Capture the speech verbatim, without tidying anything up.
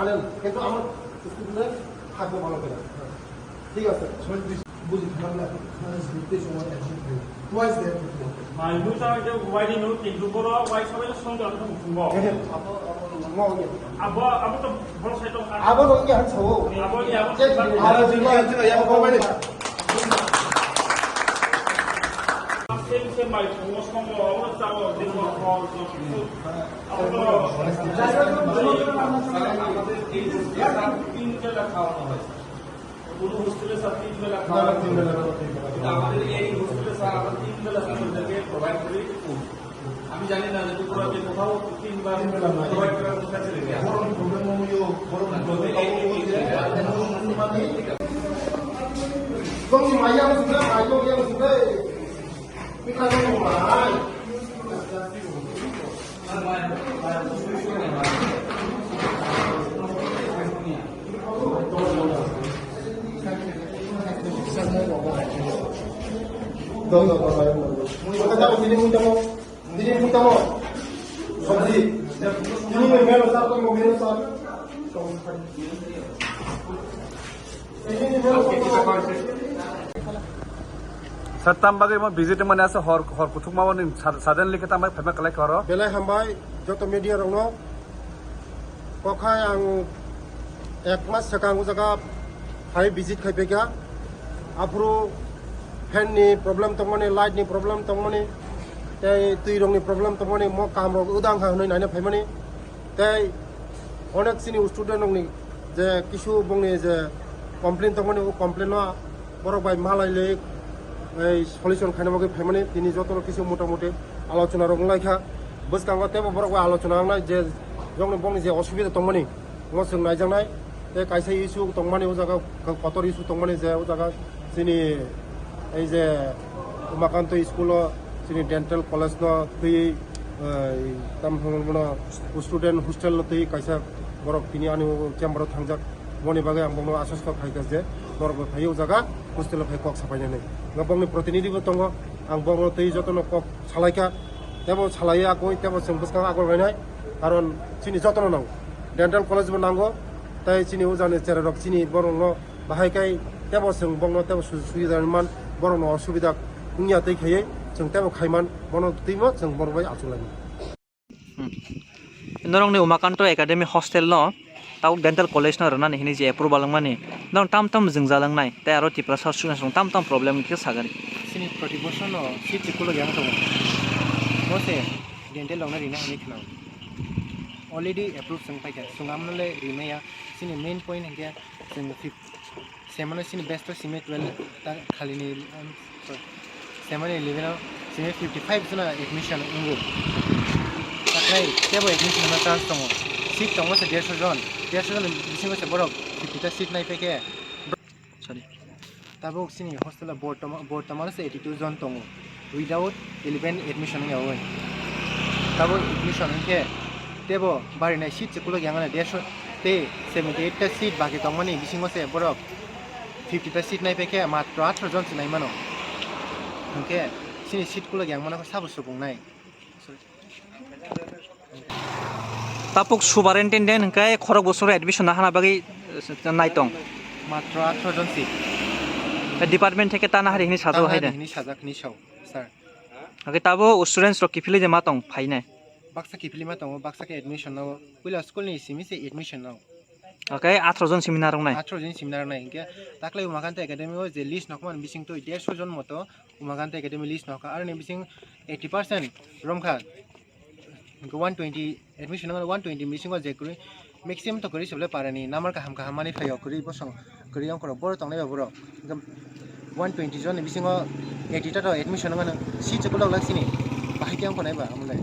Channel, কিন্তু আমার স্কুলে থাকবো ভালো করে। ঠিক আছে, ছয়ত্রিশ বুঝি খারাপ লাগে। Twice there. Mai busa je wai ni no, kintu boro wai sabai song jang thang thung bo. Abo, abo to boro sai tong. Abo no yang sao. Abo ni abo. Abo ni yang sao, yang abo ni. Same same mai thung song bo, abo chao, din bo. আমাদের এই হোস্টেলে স্যার তিন বেলা খাওয়ানো হয়। কোনো হোস্টেলে স্যার তিন বেলা খাওয়ানো হয়। কিন্তু আমাদের এই হোস্টেলে স্যার আমরা তিন বেলা স্টুডেন্টদেরকে প্রোভাইড করি ফুড। আমি জানি না যে ত্রিপুরাতে কোথাও তিনবার প্রোভাইড করার কথা ছিল কি। বড় প্রবলেম হলো, বড় প্রবলেম হলো যে Sir, tam bagwi mo visit mani asa hor, hor kuthukma o ning sud-, suddenly khe tam bagwi phaima kwlai khe oro? Belai hambai joto media rokno. Kokhai ang ek mas swkang o jaga phai visit khai phaikha. Aphuru fan ni problem tongmani, light ni problem tongmani, tei twi rokni problem tongmani, mo kam rok wdang kha hwnwi naina phaimani. Tei onek chini student rokni je kisu bongni je complain tongmani, o complain no borok bai malai le, ei, solution khaina bagwi phaimani, tini jotono kisu mota moti alochona rok wnglaikha. Bwskango teibo borok bai alochona wngnai je jokni bongni je osubida tongmani, ngo chwng naijaknai. Tei kaisa issue tongmani, o jaga kotor issue tongmani je o jaga chini ei je Umakanto school o chini dental college no twi, eh, tam hwnwi bono student hostel no twi kaisa borok tini ani chamber o thangjak. Boni bagwi ang bono aswk khaikha je borok bai phai o jaga hostel o phai kok sapainani. Nga bongni protinidhi bo tongo, ang bongno twi jotono kok salaikha, tebo salaiya akoi, tebo chwng bwskango agor lainai, karon chini jotono nango, dental college bo nango, tei chini ujani cherai rok chini borokno bahai kai, tebo chwng bongno tebo su-, suida man, borokno osubida wngya twi khaiwi chwng tebo khaiman, bono twimo chwng borok bai achuk laimani. Hmm. Norokni Umakanto Academy hostel no tabuk dental college no rwnani hinwi je approval wngmani, norok tam tam jwngjal wngnai tei aro Tiprasa students rok tam tam problem khe sagari. Chini proti bosor no seat se kuluk yang tongo. Bo se dental rok no rina hinwi khna. Already approve chwng paikha, chwng amno le rimaya. Chini main point hinkhe chwng fif-, Semano chini batch to simi twelve ta khalini, um, sorry. Semani eleven o simi fifty five jona admission wngo. Taklai tebo admission no chance tongo. Seat tongo se derso jon. Derso jon bisingo se borok fifty ta seat nai phaikhe. Sorry. Tabuk chini hostel o bortoma-, bortomano se eighty two jon tongo. Without eleven admission wngya oi. Tabo admission wngkhe tebo barinai seat se kuluk yang ano derso tei seventy eight ta seat baki tongmani bisingo se borok fifty ta seat nai phaikhe matro atharo jon se nai mano. Hwnkhe chini seat kuluk yang mano sabo subung nai. Tapuk superintendent hwnkhe khorok bosoro admission nahana bagwi, eh, naitong. Matro atharo jon seat. Department theke ta nahari hini sajak hai de. Hini sajak hini sao, sir. Hake tabo students rok kiphilwi de ma tong phainai. Baksa kiphilwi ma tongo, baksa khe admission no. Puila school ni simi se admission no. Hake atharo jon simi narwknai. Atharo jon simi narwknai. Hingke taklai Umakanta Academy o je list nokman bising twi derso jon moto Umakanta Academy list nokha. Aroni bising eighty percent romkha. Hingke one twenty admission no one twenty bisingo je kwrwi maximum to kwrwi se belai parani number kaham kaham mani phaio kwrwi bosong. Kwrwi wngkhorok borok tongnai ba borok. Hingke one twenty jonni bisingo eighty ta to admission wngmano seat se kolok lak sini. Bahai khe wngkha nai ba amolai.